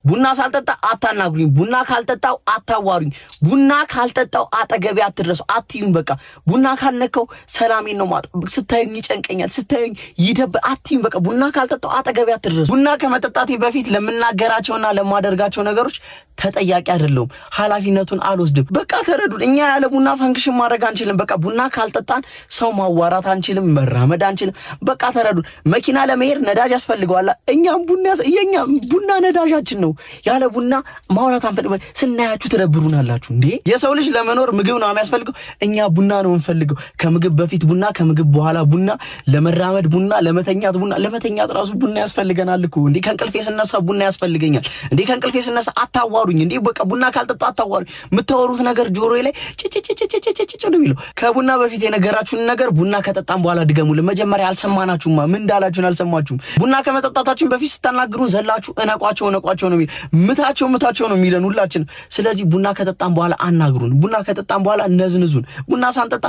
ቡና ሳልጠጣ አታናግሩኝ። ቡና ካልጠጣው አታዋሩኝ። ቡና ካልጠጣው አጠገቤ አትድረሱ፣ አትዩኝ። በቃ ቡና ካልነካው ሰላሜን ነው ማጣ። ስታዩኝ ይጨንቀኛል፣ ስታዩኝ ይደብ አትዩኝ። በቃ ቡና ካልጠጣው አጠገቤ አትድረሱ። ቡና ከመጠጣቴ በፊት ለምናገራቸውና ለማደርጋቸው ነገሮች ተጠያቂ አይደለሁም። ኃላፊነቱን አልወስድም። በቃ ተረዱን። እኛ ያለ ቡና function ማድረግ አንችልም። በቃ ቡና ካልጠጣን ሰው ማዋራት አንችልም፣ መራመድ አንችልም። በቃ ተረዱን። መኪና ለመሄድ ነዳጅ ያስፈልገዋል። እኛም ቡና የኛ ቡና ነዳጃችን ነው። ያለ ቡና ማውራት አንፈልግም። ስናያችሁ ትደብሩናላችሁ እንዴ! የሰው ልጅ ለመኖር ምግብ ነው የሚያስፈልገው። እኛ ቡና ነው የምንፈልገው። ከምግብ በፊት ቡና፣ ከምግብ በኋላ ቡና፣ ለመራመድ ቡና፣ ለመተኛት ቡና። ለመተኛት ራሱ ቡና ያስፈልገናል እኮ እንዴ! ከእንቅልፌ ስነሳ ቡና ያስፈልገኛል እንዴ! ከእንቅልፌ ስነሳ አታዋሩኝ እንዴ! በቃ ቡና ካልጠጣ አታዋሩኝ። የምታወሩት ነገር ጆሮዬ ላይ ጭጭጭጭጭጭ ነው የሚለው። ከቡና በፊት የነገራችሁን ነገር ቡና ከጠጣም በኋላ ድገሙልን። መጀመሪያ አልሰማናችሁማ፣ ምን እንዳላችሁን አልሰማችሁም። ቡና ከመጠጣታችን በፊት ስታናግሩን ዘላችሁ እነቋቸው እነቋቸው ነው የሚል፣ ምታቸው ምታቸው ነው የሚለን ሁላችንም። ስለዚህ ቡና ከጠጣም በኋላ አናግሩን። ቡና ከጠጣም በኋላ ነዝንዙን። ቡና ሳንጠጣ